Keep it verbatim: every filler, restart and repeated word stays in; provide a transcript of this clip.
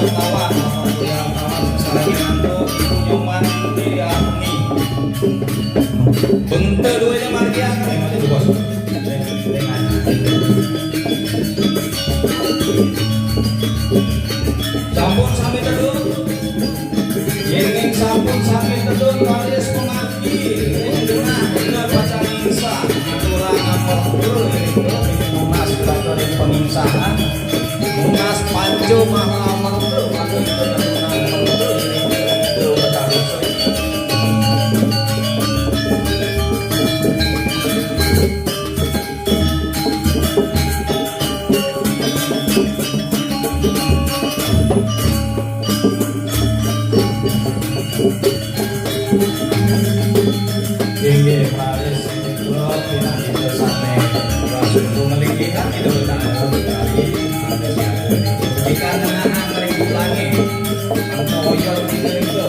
Tawa, Bapak Surya Kawan, sareng ngantuk, Ibu Nyoman, Dede Arni. Bente duanya margi, ya. Ayo, maju, Bos. Sampun sami tedun. Yéning sampun sami tedun, raris pemati. Ing genah bener pacang insah. Aturang amerta, ing Tunas, ing pengingsahan. Tunas panca maha amerta, panca maha amerta. Inggih, raris kula pinanggih sane. Rasul ngelingkihan itu tanggal sekali. Jika mengenang ring langit, engkau yang diterima.